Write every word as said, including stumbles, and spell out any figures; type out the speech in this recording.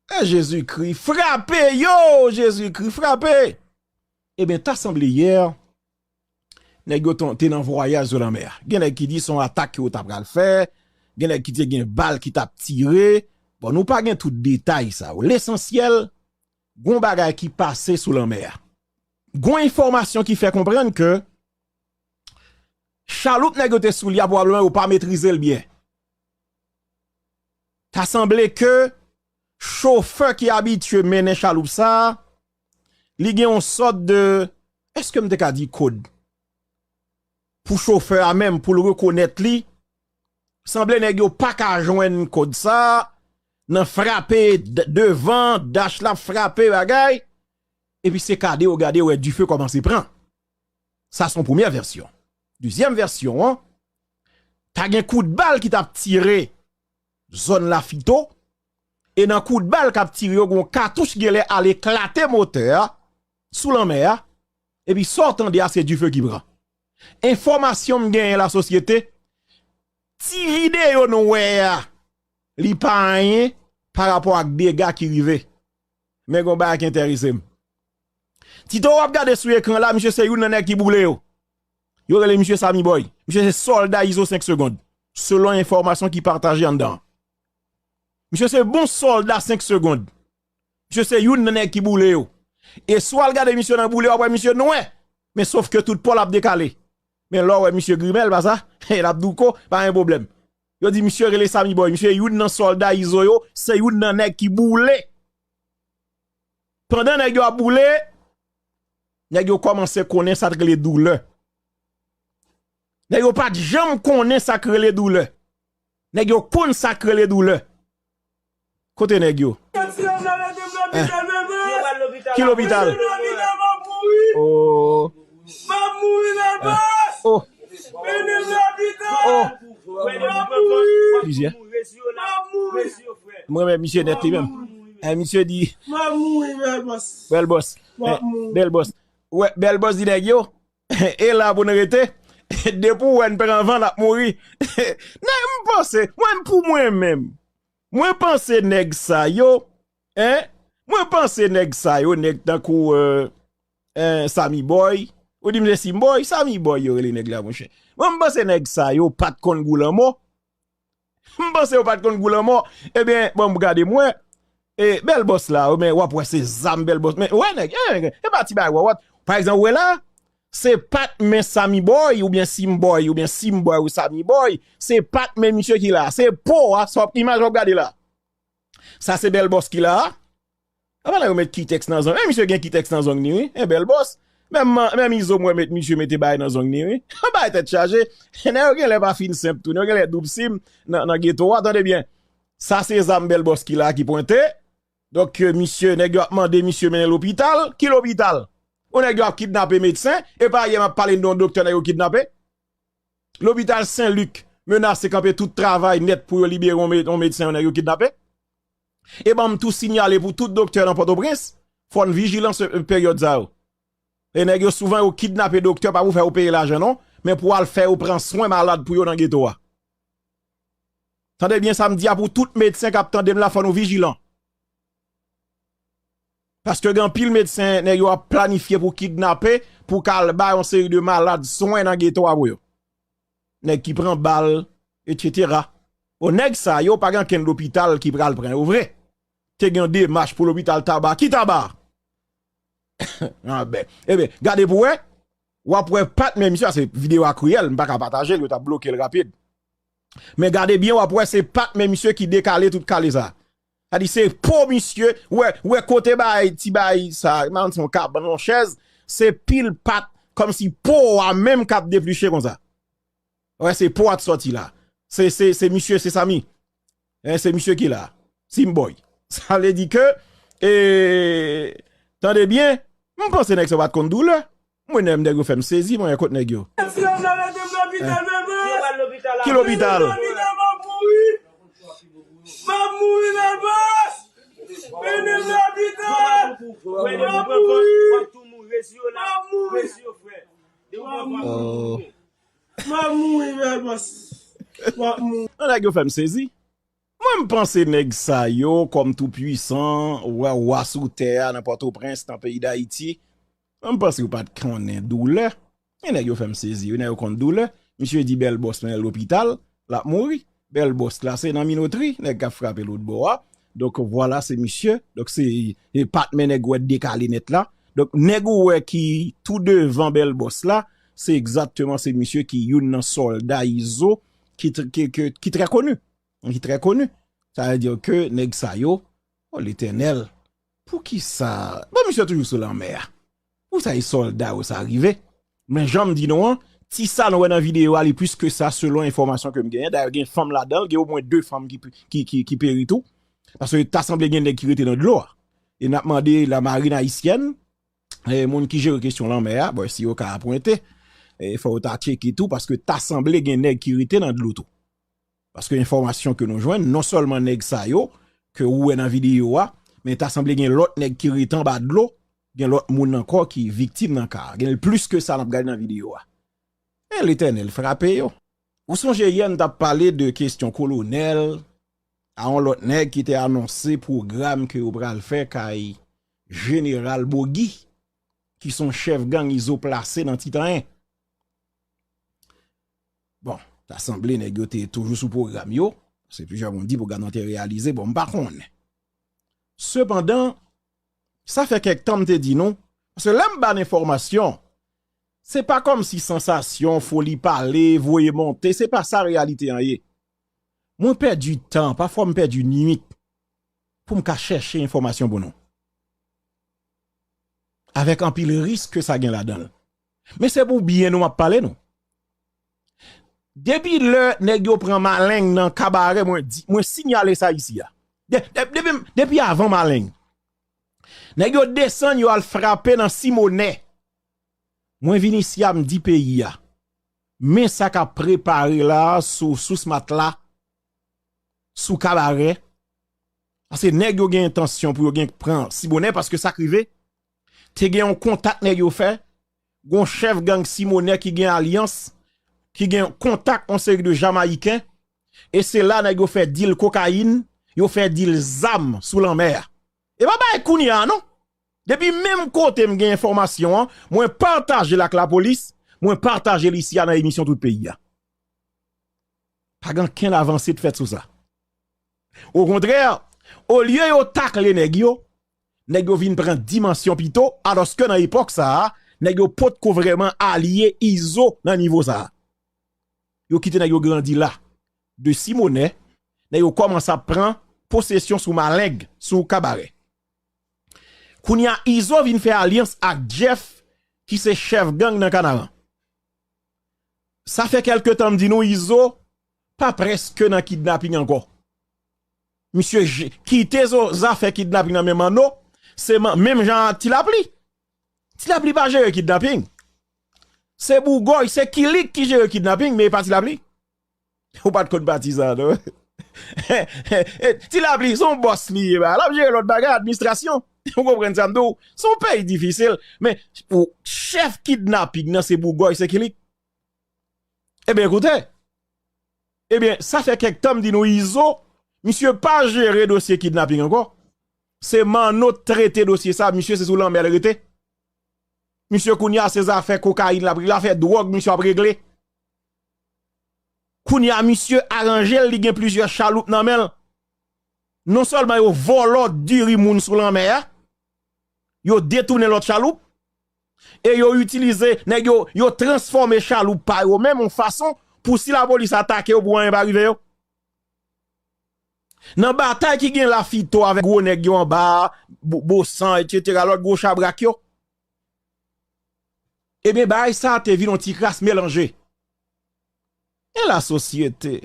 E Jezikri, frape yo! Jezikri, frape! Ebyen, ta sanble yè, nèg yo ton- te nan vwayaj sou lanmè a. Gen nèg ki di se yon atak ke yo ta pral fè, gen nèg ki di gen bal ki t ap tire. Bon, nou pa gen tout detay sa yo. Lesansyèl, gon bagay ki pase sou lanmè a. Gon enfòmasyon ki fè konprann ke chaloup nèg yo te sou li a, pwobableman yo pa metrize l byen. Ta sanble ke chofè ki abitye mennen chaloup sa a, li gen yon sòt de, èske m te ka di kòd? Pou chofè a menm, pou l rekonèt li, sanble nèg yo pa ka jwenn kòd sa a, nan frape d- devan, dach la frape bagay, epi se gade yo gade wè dife kòmanse pran. Sa se yon premyè vèsyon. Dezyèm vèsyon an, ta gen kout bal ki t ap tire zòn Lafito, e nan kout bal k ap tire yo, gon katouch genlè al eklate motè a sou lanmè a, epi sa w tande a se dife ki pran. Enfòmasyon m genyen, lasosyete, ti videyo nou wè a, li pa anyen pa rapò ak dega ki rive. Men gon bagay ki enterese m. Tito w ap gade sou ekran la, misye se youn nan nèg ki boule yo. Yo rele misye Samy Boy. Misye se sòlda Izo senk segonn, selon enfòmasyon ki pataje anndan an. Misye se bon sòlda senk segonn. Misye se youn nan nèg ki boule yo. E si w al gade misye nan boule, w ap wè misye nwè. Men sof ke tout po l ap dekale. Men lè w wè misye grimèl, pa sa, l ap douko, pa gen pwoblèm. Yo di misye rele Samy Boy. Misye youn nan sòlda Izo yo, se youn nan nèg ki boule. Pandan nèg yo ap boule, nèg yo kòmanse konnen sa k rele doulè. Nèg yo pa t janm konnen sa k rele doulè. Nèg yo konn sa k rele doulè. Kote nèg yo? Eh. Ki lopital? Oh. Oh. Oh. Plizyè. Mwen renmen misye nèt li menm. Eh, misye di, bèl bòs. Eh, bèl bòs. Wè, bèl bòs di nèg yo. E la pou n rete. Depi w wè n pran van, n ap mouri. Nèg, m panse, mwen, pou mwen menm, mwen panse nèg sa yo, en, mwen panse nèg sa yo, nèg tankou, euh, en, Samy Boy, ou di m se Sim Boy, Samy Boy yo rele nèg la, monchè. Mwen, m panse nèg sa yo pa t konn gou lanmò. M panse yo pa t konn gou lanmò. Ebyen, bon, m gade m wè. E, bèl bòs la, men w ap wè se zam bèl bòs. Men, wè, nèg, e, e pa ti bagay wòwòt. Pa egzanp, wè la, se pa t men Samy Boy, oubyen Sim Boy, oubyen Sim Boy ou Samy Boy. Se pa t men misye ki la. Se po a, sa w ap, imaj w ap gade la. Sa se bèl bòs ki la a. Apa la yo met kitèks nan zong. E misye gen kitèks nan zong ni, wi. E bèl bòs. Menm, menm Izo mwen met misye mete bagay nan zong ni, wi. Bagay tèt chaje. Nèg yo genlè pa fin senp tou. Nèg yo genlè doub sim nan, nan geto a, tande byen. Sa se zam bèl bòs ki la ki pwente. Donk, euh, misye, nèg yo ap mande misye mennen lopital. Ki lopital? Ou nèg yo ap kidnape medsen. E pa yè m ap pale n de yon doktè nèg yo kidnape. Lopital Sen Lik menase kanpe tout travay nèt pou yo libere yon me- yon medsen yo nèg yo kidnape. E ban m tou sinyale pou tout doktè nan Pòtoprens, fò n vijilan se peryòd sa yo. E nèg yo souvan yo kidnape doktè pa pou fè yo peye lajan non, men pou al fè yo pran swen malad pou yo nan geto a. Tande byen sa m di a pou tout medsen k ap tande m la, fò nou vijilan. Paske gen anpil medsen, nèg yo ap planifye pou kidnape, pou ka al bay yon seri de malad swen nan geto a pou yo. Nèg ki pran bal, etsetera. Bon, nèg sa yo pa gen ankenn lopital ki pral pran yo vre. Te gen demach pou lopital Taba. Ki Taba? Ah, ben. Ebyen, gade pou wè. W ap wè pa t men misye, se videyo a kriyèl, m pa ka pataje l, yo t ap bloke l rapid. Men gade byen, w ap wè se pa t men misye ki dekale tout kale sa. Sa di se po misye, wè, wè kote bay, ti bay sa, man se yon kabann, yon chèz, se pil pa t, kòmsi po a menm k ap depliche konsa. Wè, se po a t sòti la. Se, se, se misye, se Samy. Eh, se misye ki la. Sim Boy. Sa vle di ke, e, tande byen, m panse nèg sa yo pa t konn doulè. Mwen menm nèg yo fè m sezi, mwen, kot nèg yo? Eh. Ki lopital? M ap mouri, bèl bòs. Mennen m lopital. M ap mouri. M ap mouri. Oh. M ap mouri, bèl bòs. M ap mouri. Nan nèg yo fè m sezi. M Mwen, m panse nèg sa yo, kòm tou pwisan, wa, wa sou tè a, nan Pòtoprens, nan peyi Dayiti, mwen, m panse yo pa t konnen doulè. E nèg yo fè m sezi, wi, nèg yo konn doulè. Misye di Bèl Bòs nan lopital, l ap mouri. Bèl Bòs la, se nan Minotri, nèg k ap frape lòt bò a. Donk, vwala, se misye. Donk, se, e patnè nèg wè dekale nèt la. Donk, nèg ou wè ki tou devan Bèl Bòs la, se egzakteman se misye ki youn nan sòlda Izo ki tr-, ki, ki, ki trè koni. Ki trè koni. Sa vle di ke nèg sa yo, o Letènèl, poukisa, bon, misye toujou sou lanmè a. Poukisa e sòlda yo sa rive? Men jan m di nou an, ti sa nou wè nan videyo a, li plis ke sa, selon enfòmasyon ke m genyen. Dayè, gen fanm ladan l, gen omwen de fanm ki, ki, ki, ki peri tou. Paske ta sanble gen nèg ki rete nan dlo a. E n ap mande la marine haïtienne, e moun ki jere kesyon lanmè a, bon, si yo ka apwente, e fò yo ta tcheke tou, paske ta sanble gen nèg ki rete nan dlo tou. Paske enfòmasyon ke nou jwenn, non sèlman nèg sa yo, ke ou wè nan videyo a, men ta sanble gen lòt nèg ki rete anba dlo, gen lòt moun ankò ki viktim nan ka a. Gen plis ke sa n ap gade nan videyo a. E Letènèl frape yo. Ou sonje yè n t ap pale de kesyon kolonèl, a yon lòt nèg ki te anonse pwogram ke yo pral fè kay Jeneral Bogi, ki se yon chèf gang Izo plase nan Titanyen. Bon, ta sanble nèg yo te toujou sou pwogram yo, se plizyè moun di pwogram nan te reyalize, bon, m pa konnen. Sepandan, sa fè kèk tan m te di nou, paske lè m ba n enfòmasyon, se pa kòmsi sansasyon, foli pale, voye monte, se pa sa reyalite an ye. Mwen pèdi tan, pafwa m pèdi nuit pou m ka chèche enfòmasyon pou nou. Avèk anpil risk ke sa gen ladan l. Men se pou byen nou m ap pale nou. Depi lè nèg yo pran Maleng nan Kabarè, mwen di, mwen siyale sa isi a. De-, de-, depi, depi avan Maleng. Nèg yo desann, yo al frape nan Simonè. Mwen vin isi a, m di peyi a. Men sa k ap prepare la sou, sou Sous Matla, sou Kabarè. Paske nèg yo gen entansyon pou yo gen pran Simonè, paske sa k rive, te gen yon kontak nèg yo fè, gon chèf gang Simonè ki gen alyans, ki gen kontak yon seri de Jamayiken, e se la nèg yo fè dil kokayin, yo fè dil zam sou lanmè a. E pa bagay kounye a non. Depi menm kote m gen enfòmasyon an, mwen pataje l ak lapolis, mwen pataje l isi a nan emisyon Tout Peyi a. Pa gen ankenn avanse t fèt sou sa. Okontrè, olye yo takle nèg yo, nèg yo vin pran dimansyon pito, alòske nan epòk sa a, nèg yo potko vrèman alye Izo nan nivo sa a. Yo kite nèg yo grandi la. De Simonè, nèg yo kòmanse ap pran posesyon sou Maleng, sou Kabarè. Kounye a, Izo vin fè alyans ak Jeff, ki se chèf gang nan Kanaran. Sa fè kèlke tan m di nou, Izo pa prèske nan kidnaping ankò. Misye je-, kite zo-, zafè kidnaping nan men Manno, se man-, menm jan ak Ti Lapli. Ti Lapli pa jere kidnaping. Se Bougòy, se Kilik ki jere kidnaping, men e pa Ti Lapli. Ou pa t konn pati sa, non? Ti Lapli, se yon bòs li ye, ba. L ap jere lòt bagay, administrasyon. Ou konprann sa m di w? Se yon peyi difisil. Men, pou chèf kidnaping nan, se Bougòy, se Kilik. Ebyen, koute. Ebyen, sa fè kèk tan m di nou, Izo, misye pa jere dosye kidnaping ankò. Se Manno t trete dosye sa, misye se sou lanmè l rete. Misye kounye a se zafè kokayin l ap regle, afè dwòg misye ap regle. Kounye a misye aranje l, li gen plizyè chaloup nan men l. Non sèlman yo vòlò diri moun sou lanmè a, yo detounen lòt chaloup, e yo itilize, nèg yo, yo transfòme chaloup pa yo menm yon fason pou si lapolis atake yo pou anyen pa rive yo. Nan batay ki gen la Fito avèk gwo nèg yo anba, Bo-, Bosan, etsetera, lòt gwo chabrak yo. Ebyen, bagay sa a te vin yon ti kras melanje. E lasosyete,